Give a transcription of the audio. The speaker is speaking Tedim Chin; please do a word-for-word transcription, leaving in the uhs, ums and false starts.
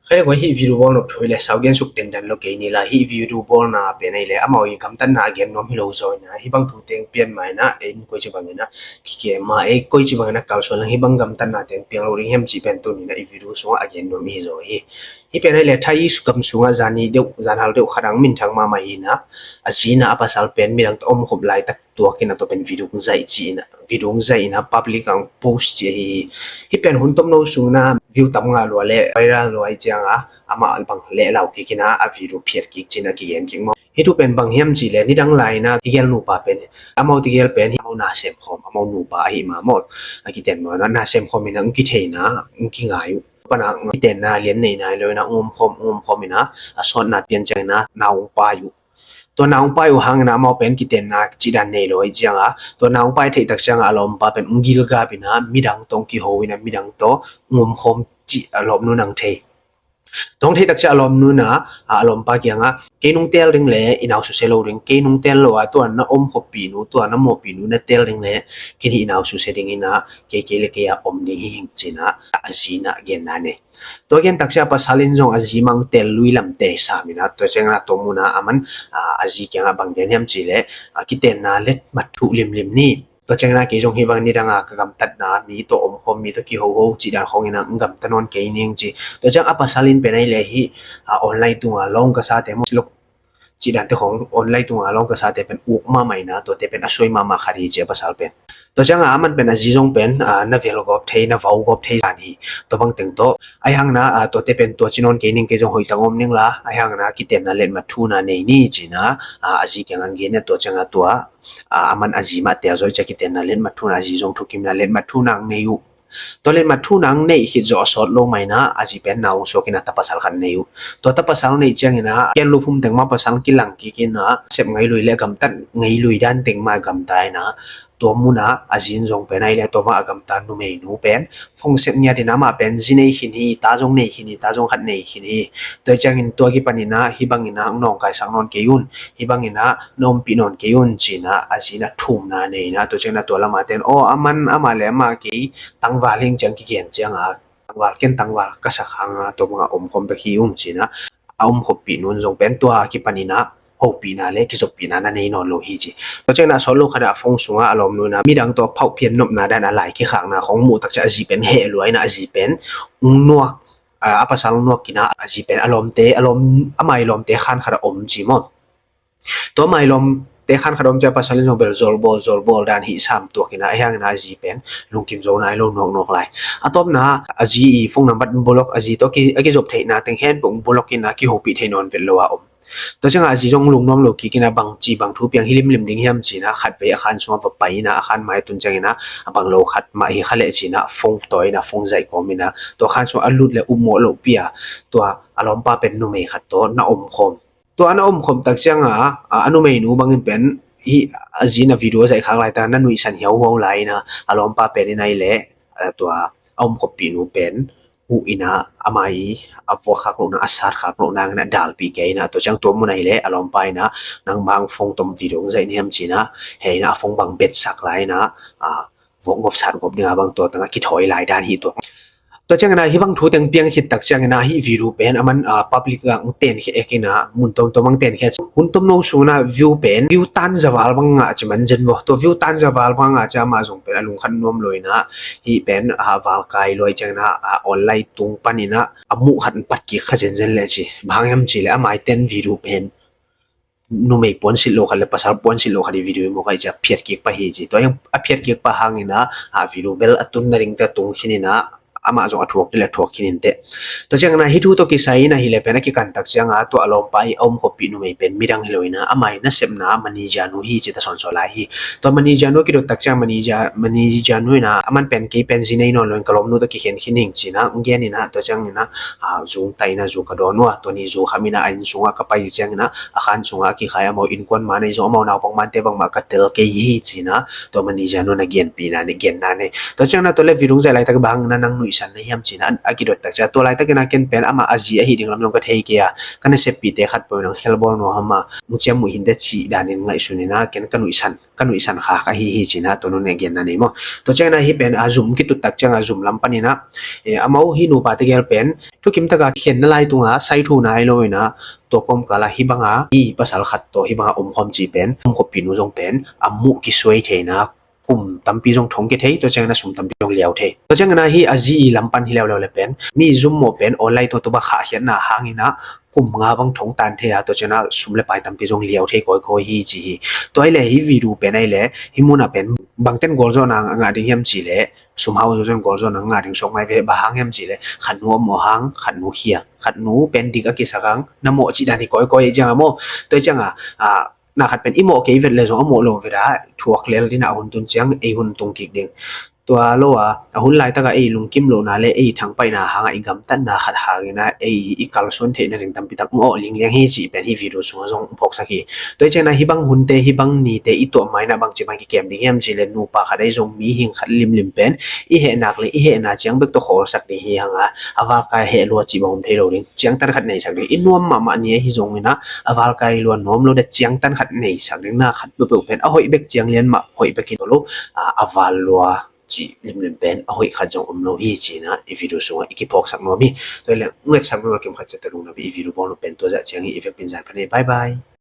Khai le kua hih video bawl nop thu hi le sau gen suk dendan lo kei ni la, hih video bawlna pen ahi le amau i gamtatna a gen nuam hi lo zaw ina, hih bang thu teng pian ma ina, ei koi ci bang ina, kikem ma, ei koi ci bang ina kalsuan lang hih bang gamtatna teng piang lo ding hiam ci pen tuni na i video sungah a gen nuam hi zaw hi. Hih pen ahi le Thai gam sungah zani deuh, zan hal deuh khat ang minthang mahmah hi ina, a zi ina a pasal pen midang tawh om khop laitak tuak ina tua pen video zaih ci ina, video zaih ina public ang post ci hi. Hih pen hun tomno sung ina view tam ngah lua le viral lua i cianga amah bang leh lau kik ina a video phiat kik ci ina kigen kik maw. Hih thu pen bang hiam ci le nidang lai ina i gel nupa pen amau ti gel pen hi amau na sem khawm amau nupa ahi ma maw. A kiten maw na sem khawm ina ng kithei ina ng kingai uh pana kitenna lian nei nai lo ina ngom khawm ngom khawm ina a sawtna pian ciang ina na ung pai uh. Tua na ung pai uh hang ina amau pen kitenna cihdan nei lo i cianga tua na ung pai theih tak cianga a lawmpa pen ung gilgap ina midang tawh ung kiho ina midang tawh ngom khawm cih a lawmnu nang thei. Tawng thei tak ciah a lawmnu ina a lawmpa kianga kei nung tel ding le i nau suse lo ding, kei nung tel lo a tua na om khoppih nu tua na mawhpih nu na tel ding le kei ni i nau suse ding ina kei kei le kei a om ding hi hing ci ina a zi ina genna nei. Tua gen tak ciah a pasal in zong a zi mang tel lui lam te sam ina tua ciang ina tua muna a man a zi kianga bang gen hiam ci le kitenna let mat thuh limlim ni. Tua ciang ina kei zong hih bang nidang a ka gamtatna mi tawh om khawm mi tawh kihoho cihdan khawng ina ng gamta nawn kei ning ci. Tua ciang a pasal in pen ahi le hih online tunga lawng ka sate maw silok cihdan te khawng online tunga lawng ka sate pen uk mahmah ina tuate pen a suai mahmah khat hi ci a pasal pen. Tua cianga a man pen a zi zong pen na vel gawp thei na vau gawp thei zan hi. Tua bang teng tawh ahi hang ina tuate pen tua ci nawn kei ning kei zong hoih tang om ning la ahi hang ina kitenna letmat thuna nei ni ci ina a zi kianga gen ina tua cianga tua a man a zi mah tel zaw i ciah kitenna letmat thuna a zi zong thukimna letmat thuna ang nei uh. Tua letmat thuna ang neih khit zawh a sawt lo mah ina a zi pen na ung suak ina ta pasal khat nei uh. Tua ta pasal neih ciang ina ken luphum teng mah pasal kilang kik ina sep ngei lui le gamtat ngei lui dan teng mah gamta ina tua muna a zi in zong pen ahi le tua mah a gamta numeinu pen phone sep ngiat ina amah pen zi nei khin hi ta zong nei khin hi ta zong khat nei khin hi. Tua ciangin tua kipan ina hih bang ina ang nawngkaisak nawn kei un. Hih bang ina na ompih nawn kei un ci ina a zi ina thumna nei ina tua ciang ina tua lama ten aw a man amah le amah kei tangval hing ciang kigen cianga tangval ken tangval ka sak hanga tua banga om khawm bek hi ung ci ina a om khoppih nun zong pen tua kipan ina hopihna le kizoppihna na nei nawn lo hi ci. Tua ciang ina a sawt lo khat a phone sunga a lawmnu ina midang tawh phauh phian nopna dan a lai kikhakna khawng muh tak ciah a zi pen heh lua ina a zi pen ung nuak a pasal nuak ina a zi pen a lawmte a lawm amai lawmte khan khat a om ci maw. Tua amai lawmte khan khat a om ciah a pasal in zong bel zolbawl zolbawl dan hih sam tuak ina ahi hang ina a zi pen lungkim zo nai lo nuaknuak lai. A tawpna a zi i phone nambat block a zi tawh a kizop theihna teng hen pung block ina kihopih thei nawn vet lo a om. Tua cianga a zi zong lungnuam lo kik ina bang ci bang thu piang hi limlim ding hiam ci ina khat vei a khan sungah va pai ina a khan mai tun ciang ina a bang lo khat mah hi kha leh ci ina phone tawi ina phone zaih kawm ina tua khan sungah a lut le upmawh loh pia tua a lawmpa pen numei khat tawh na om khawm. Tua na om khawm tak cianga a numeinu bangin pen hih a zi ina video zaih khak lai ta na nuihsan hiauhuau lai ina a lawmpa pen ina ahi le tua a om khoppih nu pen uh ina amai a vuak khak lohna a sat khak lohna ina dalpih kei ina tua ciang tua mun ahi le a lawmpa ina nang bang phone tom video zaih niam ci ina he ina a phone bang betsak lai ina a vuak gop sat gop dinga bang tua tanga kithawi lai dan hi tua. Tua ciang ina hih bang thu teng piang khit tak ciang ina hih video pen a man public ah ang ten khia ek ina mun tomtom ang ten khia hun tomno sung ina view pen view tan zaval bang ngah ci man zen vo tua view tan zaval bang ngah ci amah zong pen a lungkhat nuam lo ina hih pen a valkai luai ciang ina a online tung pan ina a muh khat in pat kik kha zenzen le ci bang hiam ci le a mai ten video pen numei puansilh lo khat le pasal puansilh lo khat i video i mu kai ci a phiat kik pah hi ci tua hiang a phiat kik pah hang ina a video bel a tun na ding te a tung khin ina amah zong a thuak dil a thuak khin in teh. Tua ciang ina hih thu tawh kisai ina hi le pen a kikan tak cianga tua a lawmpa i a om khoppih numei pen midang hi lo ina amah i nasepna manager nu hi ci ta sawnsaw lai hi. Tua manager nu kidot tak ciang manager manager nu ina a man pen kei pen zi nei nawn lo in ka lawmnu tawh kikhen khin hing ci ina ng gen ina tua ciang ina a zung ta ina zu ka dawn ua tua ni zu kham ina a inn sungah ka pai ciang ina a khan sungah a kikhai amau innkuan ma nei zong amau naupang mante bangmah ka tel kei hi ci ina tua manager nu na genpihna nei genna nei tua ciang ina tua le video zaih laitak bang ina nang nuih nuihsan na hiam ci-in ah a kidot tak ciang, tua laitakin ah ken pen amah a zi ahi ding lam zong ka thei kei a, ka naseppihte khat peuh in ah khelbawl nuam a, muciam muhinte cih danin ngaihsun in ah ken ka nuihsan, ka nuihsan khak ahi hi ci-in ah tua nu in ah genna nei maw. Tua ciangin ah hih pen a zum kitut tak ciang a zum lam panin ah, eh, amau hih nupa tegel pen thukim taka khenna lai tungah sai thu nai lo in ah, tua kawmkal ah hih banga hih pasal khat tawh hih banga omkhawm cih pen, omkhawmpih nu zong pen a muh kisuai thei in ah kum tampi zong thong kithei, tua ciangin ah sum tampi zong liau thei. Tua ciangin ah hih a zi ii lam pan hi leuleu le pen mi zummawh pen online tawh tua bang khahkhiatna hangin ah kum nga bang thong tan thei a, tua ciangin ah sum le pai tampi zong liau thei kawikawi hi ci hi. Tua ahih leh hih video pen ahih leh hih munah pen bangten gualzawhna a ngah ding hiam cih leh, sum hau zawzen gualzawhna a ngah ding suak mai ve. Bang hang hiam cih leh khat nu a mawh hang, khat nu khial, khat nu pen dik a kisak hang, na mawh cih dan hi kawikawi hi ciang a maw. Tua hi ciang a, a, na khat pen i mawh kei vet le zong a mawh lo vet a, thuak lel ding a hun tun ciang ei hun tung kik ding. Tua lo a, a hun laitak a ei lungkim lohna le ei thangpaihna hang a i gamtatna khat hangin ah ei i kalsuan theihna ding tampi tak hong awh lingliang hi cih pen hih video sungah zong hong phawksak hi. Tua hi ciang a hih bang hunte, hih bang nite i tuah ma in ah bangci bang kikem ding hiam cih leh nupa khat ahi zong mihing khat limlim pen i heh nak le i hehna ciang bek tawh khawlsak ding hi hang a, a valkai heh lua cih bang om thei lo ding. Ciangtan khat neisak ding. I nuam mahmah ni ahi zongin ah a valkai lua nuam lo ding, ciangtan khat neisak ding. Na khat peuhpeuh pen a hoih bek ciang lian mah hoih bek hi, tua lo a, a val lua cih limlim pen a hoih khat zong om lo hi ci-in ah i video sungah i kiphawksak nuam hi. Tua hi leh ngetsak mi val kim khat ciat a lungdam hi. I video bawl nop pen tua zah ciang hi. I vekpi in zan pha ni. Bye bye.